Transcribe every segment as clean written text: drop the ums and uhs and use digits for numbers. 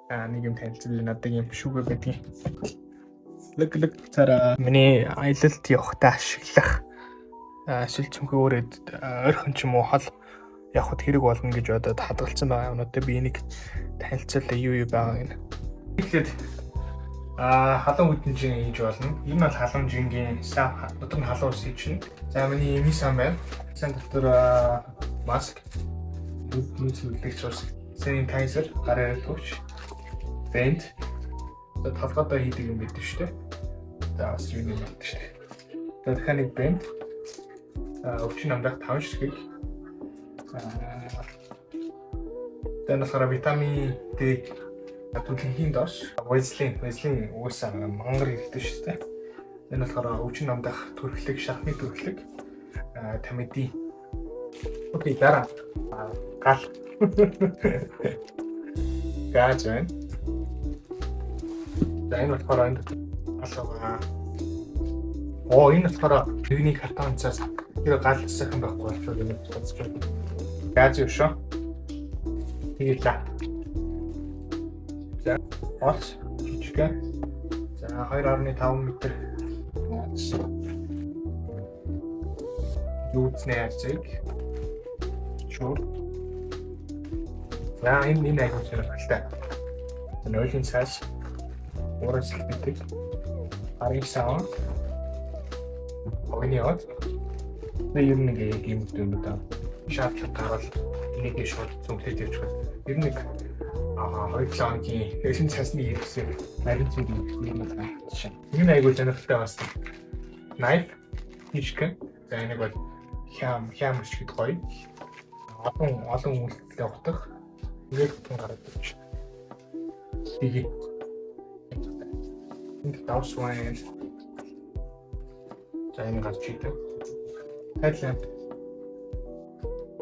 Та нэг юм танилцуулъя, надад юм шүүгээ байдгийн. Лэг лэг цараа миний аялалд явахдаа ашиглах эсвэл цүнхээ өөрөөд ойрхон ч юм уу хол явхад хэрэг болно гэж бодоод хадгалсан байгаа юмнуудаа би энийг танилцуулъя, юу юу байгааг нь. Тэгэхээр халуун хүйтэн жин хийж болно. Энэ бол халуун жингийн сан, дотор нь халуун ус хийж. За, миний эмийн сан байна. Сан дотор маск, нүд цэвэрлэгч ус, sanitizer, гар арилгагч, бент. За, толгойдоо хийдэг юм байдаг шүү дээ. За, бас юу юм байдаг шүү дээ. За, дахиад нэг бент. За, өвчин намдах 5 ширхэг. За, болохоор витамин D, түлхэнхийн доош, Vaseline, Vaseline угаасаа мангар хэрэгтэй шүү дээ. Энэ болохоор өвчин намдах түрхлэг, шархны түрхлэг, тамиди. Okay, дараа гал. Газ байна. За, энэ болохоор энэ гал байгаа. Оо, энэ болохоор нэгний картонцаас тэр гал сайхан байхгүй болчихвол энэ бодож байна. Газ юу шүү? Тэгэлээ. За, олс жижигхэн. За, 2.5 м. Юуцны хайрцаг. Шур. За, энэ аягүй сонирхолтой. За, нойлын цаас, уурын салфетик, гарын саван, огны од. Тэгээ ер нь нэг яг юм юм да. Шаардлага гарвал энийг шууд цүнхлээд явчихвал ер нь нэг 2-7 хоногийн нойлын цаасны хэрэгсээр нарийн зүйл юм байна. Энэ аягүй сонирхолтой бас. Knife жижигхэн. За, энийг бол хям хям өчгөд гоё. Олон олон үйлдэлтэй утга. Тэгээд тун гараад ирж. Тэгээ. Энд давс байна. За, энэ гарч идэв. Headlamp.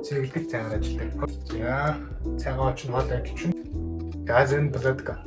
Цэвэрлэг цайгаар ажилладаг. За, цайгаа оч нь хоол авч чинь. Газын платка.